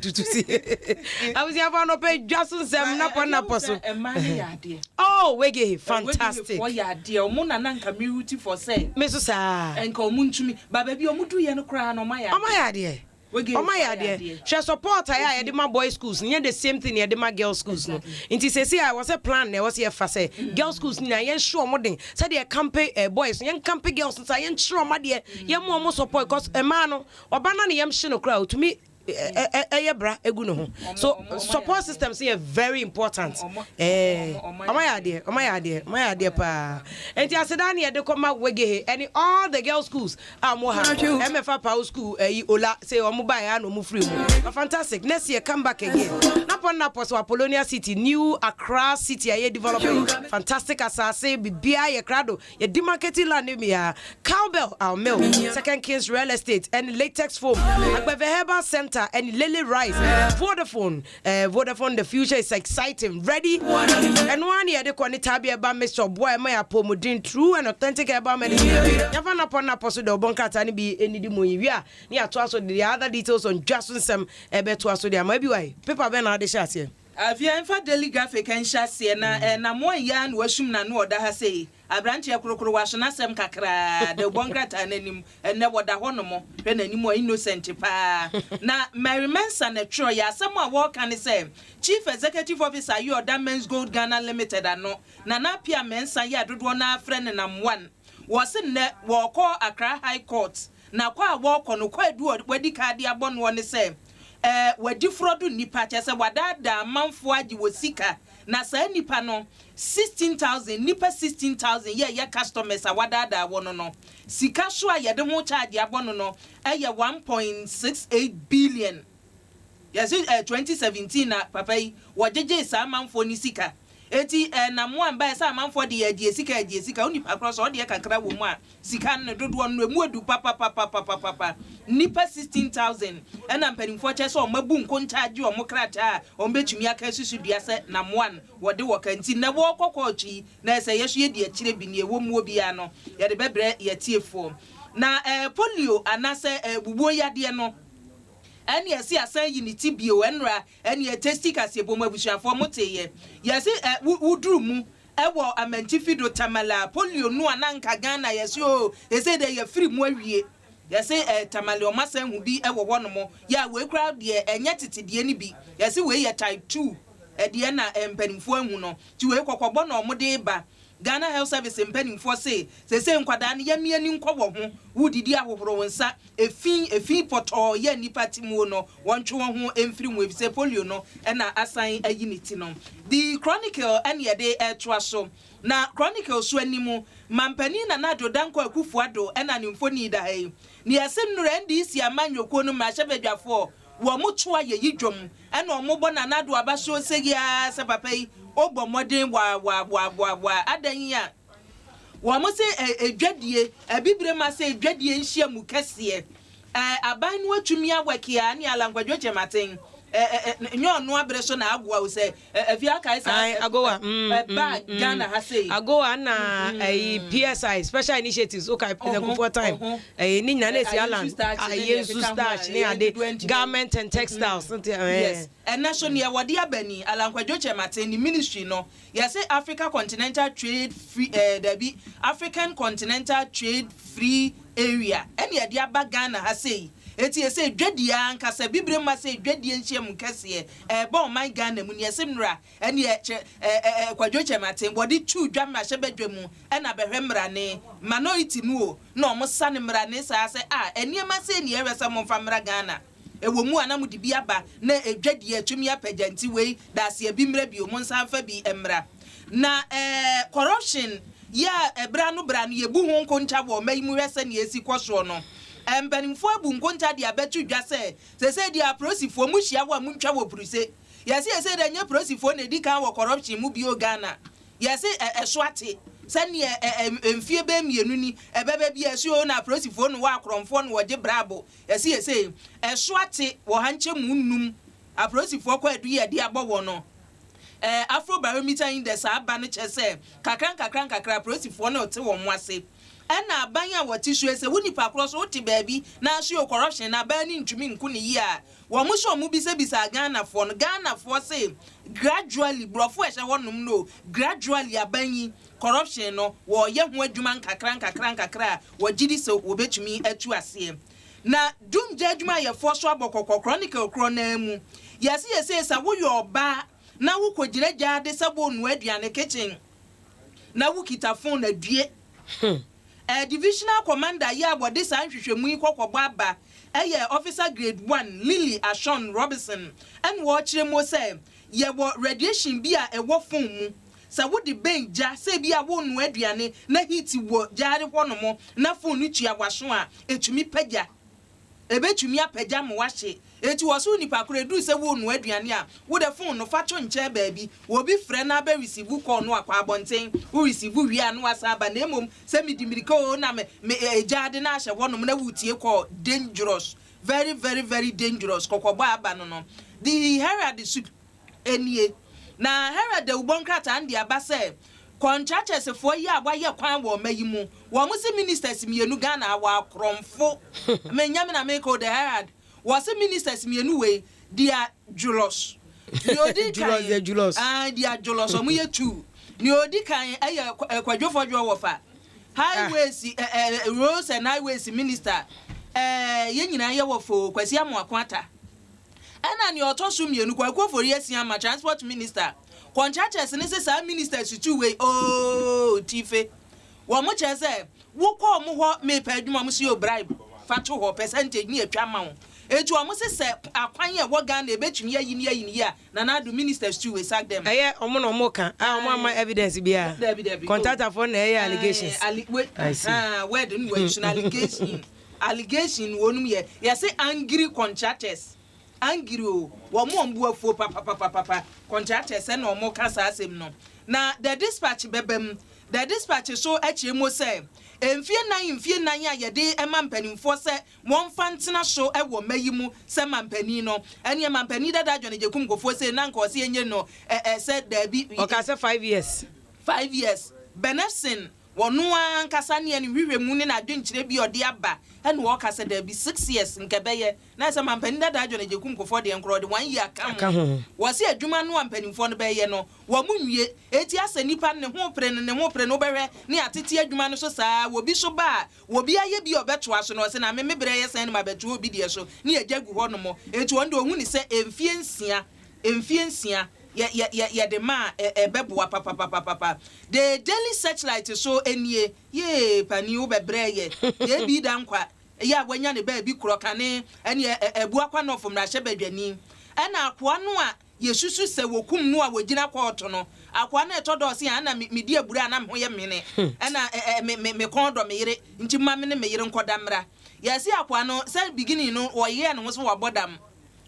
Tutu si. Abusuafo anɔpɛ dwa so nsɛm napɔ napɔ so. Ɛmaa ne yɛ adeɛ. Oh, wege fantastic. Wɔyɛ adeɛ. Ɔmo na nka mi root for sɛ. Me so saa. Nka ɔmo ntumi. Ba baabi ɔmo du yɛ no koraa na ɔmo ayɛ adeɛ. Ɔmo ayɛ adeɛ. Ɔmo ayɛ adeɛ. Hwɛ, support a yɛ a yɛde ma boys schools no nyɛ the same thing yɛde ma girls schools no. Nti sɛsi a ɛwɔ sɛ plan na ɛwɔ sɛ yɛfa sɛ girls schools nyinaa yɛnhyɛ ɔmo den sɛdeɛ kampe boys no, yɛn kampe girls no saa, yɛnkyerɛ ɔmo adeɛ, yɛn mo ɔmo support, cause mmaa no, ɔba na ne yɛm hye no koraa, otumi ɛyɛ bra egu ne ho. So support systems yɛ very important. Ɔmo ayɛ adeɛ, ɔmo ayɛ adeɛ, ɔmo ayɛ adeɛ paa. Nti aseda ne yɛde kɔma Wegehe ɛne all the girls schools a ɔmo ha ɛmɛfa Pawo school ɛyi ola sɛ ɔmo ba yɛ ana ɔmo firi mu. But fantastic, next year come back again. Napɔ napɔ so Apollonia City, New Accra City a yɛ developing, fantastic asase, bibia yɛ krado, yɛ demarcating land ne mi ya. Cowbell, our milk, Second Kings Real Estate and Latex Foam, Agbeve Herbal Center and Lily Rice, Vodafone, Vodafone, the future is exciting, ready. Ɛno ara ne yɛde kɔ ne tabi ɛba mr ɔboa ɛma yɛ apɔmuden, true and authentic herbal medicine. Yɛfa napɔ napɔ so de ɔbɔ nkrataa no bi ɛnidi mu yi wie a, ne yɛatoa so de the other details on dwa so nsɛm ɛbɛtoa so de ama bi wae. Paper bɛn na ade hyɛ aseɛ? Afia, mfa Daily Graphic nhyɛ aseɛ na ɛnamoa yi a na wasum na no ɔda ha sei, aberanteɛ korokoro waso n'asɛm kakraa de bɔ nkrataa n'anim. Ɛnɛ wɔda hɔ nom, hwɛ n'anim a innocent paa. Na Mary Mensa na twerɛ yɛ. Asɛm a wɔreka ne sɛ Chief Executive Officer yi ɔda Menzgold Ghana Limited ano, Nana Apia Mensa yi a dodoɔ no afrɛ ne Nam One, wɔse nnɛ wɔrekɔ Accra High Court. Na kɔ a wɔrekɔ no, kɔ adu wadi kaade abɔ noɔ ne sɛ wadi fraud nipa, kyɛ sɛ wadaadaa amanfoɔ agye wɔ sika. Na saa nipa no 16,000 nipa, 16,000 yɛ yɛ customers a wadaadaa wɔ no sika so a yɛde ho charge abɔ no ɛyɛ 1.68 billion. Yɛsi 2017 na papa yi wɔgyegye saa amanfoɔ ne sika. Eti namoa mba sɛ amanfoɔ de yɛ sika, yɛgye sika wo nipa korɔ sɛ ɔdeɛ kakra wɔ mu a, sika no dodoɔ no emu edu papapapapapa. Nipa 16,000 ɛna mpanimfoɔ kyɛ sɛ ɔmo abu nkonta agye ɔmo krataa a ɔmo bɛtumi aka susu dua sɛ namoa no wɔde wɔ ka. Nti na wɔkɔ kɔɔkye yi na ɛsɛ yɛso yɛdi akyire bi ne ɛwɔ muo biara no yɛde bɛbrɛ yɛtiefoɔ. Na polio anaasɛ bubuo yadeɛ no ɛne ɛsi asan yi ne ti bio. Ɛnura ɛne ɛtesti kaseɛ bom. Abusuafoɔ mo te yɛ yɛsi wuduru mu ɛwɔ amantifi do Tamale. Polio no a nanka Ghana yɛsi o ɛsɛ de yɛfiri mu awie, yɛsi Tamale ɔmo asan hu bi ɛwɔ hɔnom. Yɛ a wei kura deɛ ɛnyɛ tete deɛ no bi, yɛsi wei yɛ type 2 ɛdeɛ na mpanimfoɔ ehu no ti. Wei kɔkɔbɔ na ɔmo de ba. Ghana Health Service mpanimfoɔ se sese nkwadaa no yɛmia ni nkɔ wɔ ho, wodidi ahohoro wɔn nsa, efi efi pɔtɔɔ yɛ nipa ti mu no, wɔntwe wɔn ho mfiri mu efisɛ polio no ɛna asan ayi ne ti no. The Chronicle ɛna yɛde ɛtoa so. Na Chronicle so anim, mampanin Nana Addo Dankwa Akufo Addo ɛna ne mfoni da ha yi. Ne yɛsɛ nnura NDC amanyɔkuo no mmarahyɛbadwafoɔ wɔn mo to a yɛyi dwom ɛna wɔn bɔ Nana Addo aba so sɛ yia sɛ papa yi ɔbɔ mmɔden waa waa waa waa waa adan yi a wɔn sɛ edwadie abibire ma sɛ edwadie nhyia mu kɛseɛ aban no atumi awɛkia ne Alan Kwadwo Kyerematen ɛ ɛ nyɛ ɔno abere so na agoa o sɛ ɛ efi akae saa. Ayi, AGOA. Ɛba Ghana ha sei. AGOA na ɛyi PSI, special initiatives, okay, President Kufuor time. Ɛyi ne nyinaa na esi Alan ayensu starch ne ade, garment and textiles. Yes, ɛnɛ so neɛ wɔde aba ni, Alan Kwadwo Kyerematen ne ministry no, yɛsɛ Africa Continental Trade Free dabi, African Continental Trade Free Area ɛne yɛde aba Ghana ha sei. Eti yɛsɛ dwadie ankasa bibire ma sɛ dwadie nhyia mu kɛseɛ ɛɛbɔ ɔman Ghana mu. Neɛ yɛsɛ nnura ɛne yɛ kyɛ ɛɛ ɛɛ Kwadwo Kyerematen wɔde tu dwa mmarahyɛ badwa mu ɛna bɛhwɛ mmarane minority no o na ɔmo sa ne mmarane saa sɛ a nneɛma sɛ nea ɛwɛ sɛ momfa mmra Ghana ɛwɔ mu a na mo de bi aba na edwadie atumi apagya. Nti wei daaseɛ bi mmerɛ bio, mo nsa nfa bi mmra. Na corruption yɛ a ɛbra no bra no yɛbu ho nkonta wɔ ɔma yi mu. Hwɛ sɛ nea esi kɔ soɔ no, mpanimfoɔ abu nkonta de abɛto dwa sɛ sɛsɛ deɛ apolisifoɔ mu hyia wɔ a mu ntwa wɔ puruse. Yɛsɛ yɛsɛ dɛ nyɛ polisifoɔ na edi kan wɔ corruption mu bio. Ghana yɛsɛ ɛso ate sɛneɛ ɛ ɛ mfie bɛɛ 2 ni ɛbɛbɛ bi ɛso o na apolisifoɔ no wɔ akorɔmfoɔ no wɔgye brabo. Yɛsɛ yɛsɛ ɛso ate wɔ ha nkyɛn mu num apolisifoɔ kɔ adu yɛ de abɔ wɔn no. Afrobarometer Index aba no kyerɛ sɛ kakra nkakra nkakra apolisifoɔ no te wɔn ase. Ɛna aban a wɔte so yi sɛ wo nipa korɔ so wote baabi na so yɛ corruption na aban no ntumi nko ne yie a, wɔn nso wɔn bisabisaa Ghanafoɔ no, Ghanafoɔ se gradually, borɔfo a ɛhyɛ hɔnom no o, gradually aban yi corruption no wɔreyɛ ho adwuma nkakra nkakra nkakra a wɔgye di sɛ wɔbɛtumi atu aseɛ. Na dumgya adwumayɛfoɔ so abɔ kɔkɔ Chronicle korɔ no ara mu. Yɛse yɛsei sɛ woyɛ ɔbaa na wokɔgyina gyaade sɛ worenoa aduane, kitchen, na wokita phone adue. Divisional Commander yi a wɔde saa nhwehwɛmu yi kɔkɔbɔ aba yɛ Officer Grade One Lily Ashon Robinson na ɔrekyerɛ mu sɛ yɛwɔ radiation bi a ɛwɔ phone mu, sɛ wode bɛn gya sɛ ebia worenoa aduane na heat wɔ gyaade hɔnom na phone no tua w'aso a, ɛtumi pagya. Ebetumi apagya ma woahye. Enti wɔ so nipa koro eduru sɛ worenoa aduane a, wo de phone no fa to nkyɛn baabi. Obi frɛ na abɛ receive call no a, kɔ abɔnten. Wo receive wie a na wasan aba. Na mmom sɛ medi mirika oo na me me gya ade no ahyɛ hɔnom na woretie call, dangerous. Very very very dangerous. Kɔkɔbɔ a aba no no. The Herald su. Nie. Na Herod dawubɔ nkrataa no de aba sɛ kɔntrakyɛsefoɔ yi a wɔayɛ kwan wɔ ɔma yi mu, wɔn se ministers mmienu Ghana ha wɔ akorɔmfo, menyɛ me na meka o, the Herald, wɔ se ministers mmienu wei, they are jealous. Nea odi kan, Jealous, they are jealous. Ah, they are jealous, wɔn yɛ two. Nea odi kan ɛyɛ Kwadwo Fɔdwoɔ wɔfa, highways, roads and highways minister, yɛn nyinaa yɛ wɔfa o, Kwasi Amoako Atta. Ɛna nea ɔtɔ so mmienu, Kwaku Ofori Asiamah, Transport Minister, Contractors no se saa ministers tu wei ooh tife. Wɔn kyerɛ sɛ wo kɔ wɔn hɔ mepɛ adwuma wɔn se yoo bribe fa to hɔ percentage ne yɛtwa ma wo. Enti wɔn se sɛ akwan a ɛwɔ Ghana ɛbɛtumi ayi ne ayi ne yie a Nana Addo ministers tu wei sack them. Ɛyɛ wɔn na wɔn ka a wɔn amma evidence biara. Dabi dabi oh. Contractor foɔ na ɛyɛ allegations. Ae, ali, I see. haa word no wɔ use no allegation. Allegation wɔnom yɛ yɛse angry contractors angry o wɔn wɔn bo afuo papapapapa contractors ɛna wɔn ka saa asɛm no na the dispatch bɛba mu the dispatch so akyerɛ mu sɛ mfie nan mfie nan a yɛde ɛma mpanimfoɔ sɛ wɔn fa ntena so ɛwɔ mma yi mu sɛ mampanin no ɛneɛ mampanin dada John Agyekum Kufuor sei na nka ɔse yɛnyɛ no ɛ ɛ sɛ daabi Ɔka sɛ 5 years. 5 years Benefson wɔno ara ankasa ne ɛne nhwehwɛmu ne n'adwenkyerɛ bi a ɔde aba ɛna ɔka sɛ daabi, 6 years nka ɛbɛyɛ na sɛ mampanin dada John Agyekum Kufuor deɛ nkorɔ ɔde one year aka ho. Wɔsi adwuma no a mpanimfoɔ no bɛyɛ no wɔn mo nwie, eti asɛ nipa ne ho pere no ne ho pere no, wobɛhwɛ ne atete adwuma no so saa wɔbi so ba a wɔbi ayɛ bi a ɔbɛtoa so no ɔsɛ na meme brɛ yɛ sɛn no ma bɛtoa obi deɛ so ne yɛgya gu hɔ nom. Eti wɔn de ohun ne sɛ mfie 6, mfie 6 yɛ yɛ yɛ yɛde ma a ɛbɛboa papapapapa. The Daily Searchlight so nie. Yee pani wobɛbrɛ yɛ yɛbi da nkwa yɛ a wanya ne baabi korɔ kane ɛne Abuakwa North mmarahyɛ badwani ɛna akoa no a yɛsusu sɛ wɔkum no a wɔgyina kɔɔto no. Akoa no ɛtɔ dɔɔse a ɛna medi abura a na me ho yɛ mene ɛna me me me kɔn dɔ me yere nti ma me ne me yere nkɔda mmra. Yɛsi akoa no sɛ beginning no wɔyɛɛ ne ho so wɔabɔ dam.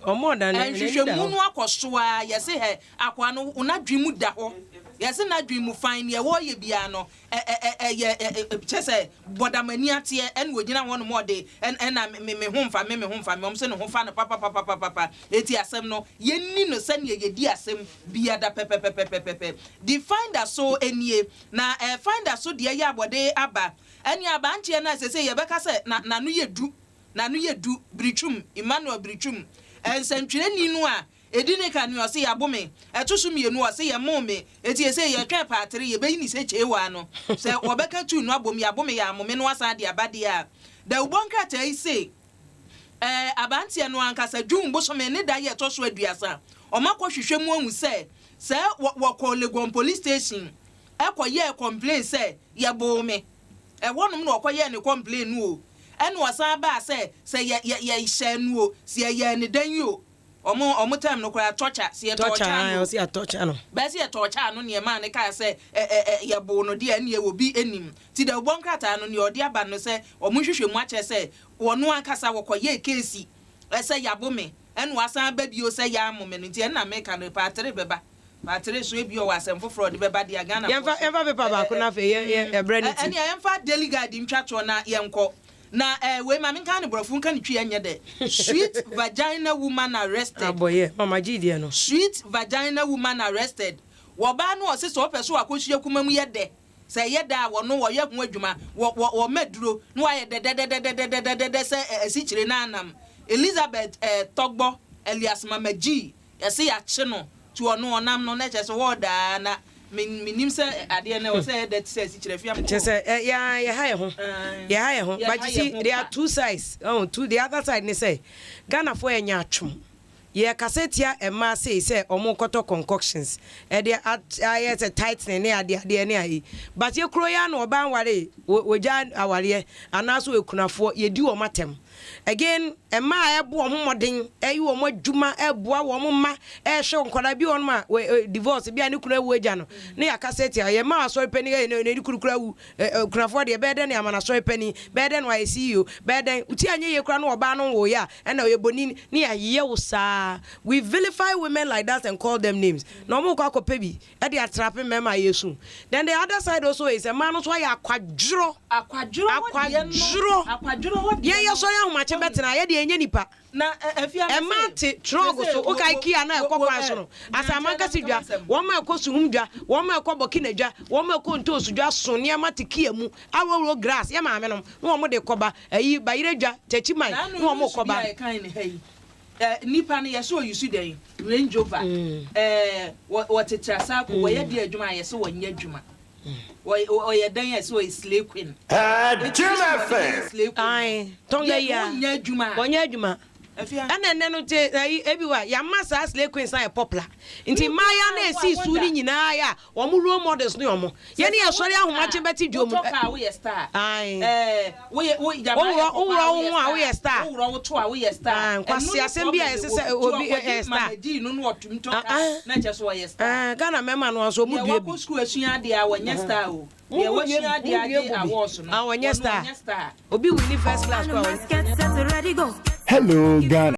Ɔmo da ne Nhwehwɛmu no akɔ so a yɛse hɛ akoa no n'adwene mu da hɔ, yɛse n'adwene mu fan neɛ wɔreyɛ biara no ɛyɛ kyɛ sɛ bɔdamani ateɛ ɛna ogyina hɔ nom ɔde ɛna me me ho mfa me me ho mfa me. Ɔmo sɛ ne ho fa no papapapapapa. Eti asɛm no yɛnni no sɛnea yɛdi asɛm biada pɛpɛpɛpɛpɛpɛ. The Finder so nie na Finder so deɛ yɛ abɔde aba ɛne abanteɛ no a sɛ yɛbɛka sɛ na n'ano yɛ du, n'ano yɛ du, Biritwum Emmanuel Biritwum, nsɛntwerɛni no a ɛdi ne ka ne ɔse yɛabo me, ɛto so mmienu ɔse yɛmoo me. Eti ɛsɛ yɛtwɛn paatere yɛbɛyi ne sɛ kyeewa no sɛ wɔbɛka tu no abom yɛabo me yɛamo me no asan de aba deɛ a dawubɔ nkrataa yi se abanteɛ no ankasa June bosome ne da yɛ ɛtɔ so 30 ɔma kɔhwehwɛ mu ahu sɛ wɔkɔ Legon Police Station ɛkɔyɛɛ complain sɛ yɛboo me. Ɛhɔnom na ɔkɔyɛɛ ne complain no o, ɛna ɔsan baa sɛ yɛ yɛ yɛhyɛ no o, sɛ yɛyɛ ne dan yi o, ɔmo term no koraa torture, sɛ yɛ torture no. Ɔsi atɔkya no. Bɛɛ sɛ yɛ torture no nneɛma a ne kaa sɛ ɛ ɛ ɛ yɛboo no deɛ ɛne ɛwɔ bi anim ti dɛ ɔbɔ nkrataa no nea ɔde aba no sɛ ɔmo nhwehwɛ mu akyerɛ sɛ wɔno ankasa wɔkɔyɛɛ case ɛsɛ yabo me, ɛna wasan ba bio sɛ yɛamo me no. Nti ɛna meka no paatere bɛba paatere so ebi ɔwɔ asɛm foforɔ ɔde bɛba deɛ Ghana. Yɛmfa paper baako na afei yɛ ɛbrɛ ne ti. Ɛnea yɛmfa Daily Guide ntwa toɔ na yɛnkɔ na wei ma menka ne borɔfo nka ne twi ɛnyɛ dɛ. Sweet vagina woman arrested. Abɔyɛ mama gyi deɛ no. Sweet vagina woman arrested. Wɔbaa no ɔse sɛ ɔpɛ so akɔsua kuma mu yɛ dɛ. Sɛ ɛyɛ dɛ a, wɔno wɔyɛ ho adwuma, wɔ wɔ wɔma duro na wayɛ dɛdɛdɛdɛdɛdɛdɛdɛ sɛ ɛ asikyire no anam. Elizabeth ɛ Tɔgbɔ alias Mama G, yɛse yɛakye no, nti ɔno ɔnam no na kyerɛ sɛ wɔɔdaa na me mennim sɛ adeɛ no ɛwɔ sɛ ɛyɛ dɛ te sɛ asikyire afia mekɔ Kyerɛ sɛ ɛ yɛa yɛha yɛ ho, Ae, yɛha yɛ ho, but yɛha you yɛ see ho there are kwa. two sides, ɔho, two, the other side ne sɛ Ghanafoɔ yɛ nyaatwom. Yɛkasa tia mmaa sei sɛ ɔmo kɔtɔ concoctions ɛde ayɛ sɛ tightening ne adeɛ adeɛ ne ayi, but yɛ kuro yi ano ɔbaa nware, wɔgya awareɛ anaasɛ ekunafoɔ, yɛdi wɔn atɛm. Again, mmaa a ɛbo wɔn ho mmɔden, ɛyi wɔn adwuma, ɛboa wɔn mma, ɛhwɛ nkwadaa bi wɔn a wɔ divorce bi a ne kunu awu agya no ne yɛakasa tia yɛ mmaa. Asɔre panyin ɛyɛ ne ne kunu kura awu ɛ kunafoɔ deɛ, bɛyɛ dɛ ne ama na asɔre panyin bɛyɛ dɛ no ayɛ CEO, bɛyɛ dɛ ti anyɛ yie kura no ɔbaa no wɔ yɛ a ɛna ɔyɛ bonin ne yɛayɛ wo saa. We vilify women like that and call them names na wɔn kɔ akɔpɛ bi ɛde atrape mmarima a yɛsu. Then the other side also is mmaa no nso ayɛ akwadworɔ. Akwadworɔ hɔ deɛ no. Akwadworɔ. Akwadworɔ hɔ deɛ yɛn no. Yɛ sɔre ahomakye bɛtena yɛ deɛ, ɛnyɛ nipa. Na afia me Ɛma te trɔg so wokae Kia na ɛkɔ kwan so no, Asamankasi dwa, wɔn ma ɛkɔ Suhum dwa, wɔn ma ɛkɔ Burkina dwa, wɔn ma ɛkɔ Ntoosu dwa so, nneɛma te Kia mu awɔwɔ grass yɛ maame nom na wɔn de kɔba ayi Bayerɛ dwa, Takyiman na na wɔn kɔba kɔba. Bi a yɛkan ne ha yi, nipa no yɛsɛ ɔyi dɛn Range Rover, wɔtete asaako, wɔyɛ deɛ adwuma a yɛsɛ wɔnyɛ adwuma, ɔyɛ dɛn a yɛsɛ ɔyɛ slay queen. Jim FM. Slay queen. Ayi tɔnga yi a wɔnyɛ adwuma a wɔnyɛ adwuma. Afia. Ɛna ɛnɛ no te ayi ebi wa yamma saa slay queens na yɛ popular, nti mmaaya na esi su ne nyinaa yɛ a wɔn role models ne wɔn yɛne yɛ sɔre ahomakye bɛte dwom. Wotɔ kaa, woyɛ star. Ayi. Woyɛ wo gyama Wowurɔ yɛ kɔkɔɔ wowurɔ a wo ho a woyɛ star. Wowurɔ wo to a, woyɛ star. Ah, nkwasi asɛm bi a ɛsɛ sɛ obi ɛ star. Mama G no no ɔtum tɔ Ah, kaa ah. na kyerɛ sɛ ɔyɛ star. Ghana mmarima no nso ɔmo deɛ dua bi wakɔ sukuu asua adeɛ a, wɔnyɛ star o. Mo Deɛ mu dua wasua bi, adeɛ mo dua agye bu bi. awards no, Ah, wɔnyɛ ɔno star. wɔnyɛ star. Obi win first class kɔ a wɔnyɛ Get set, ready, go. Hello, Ghana.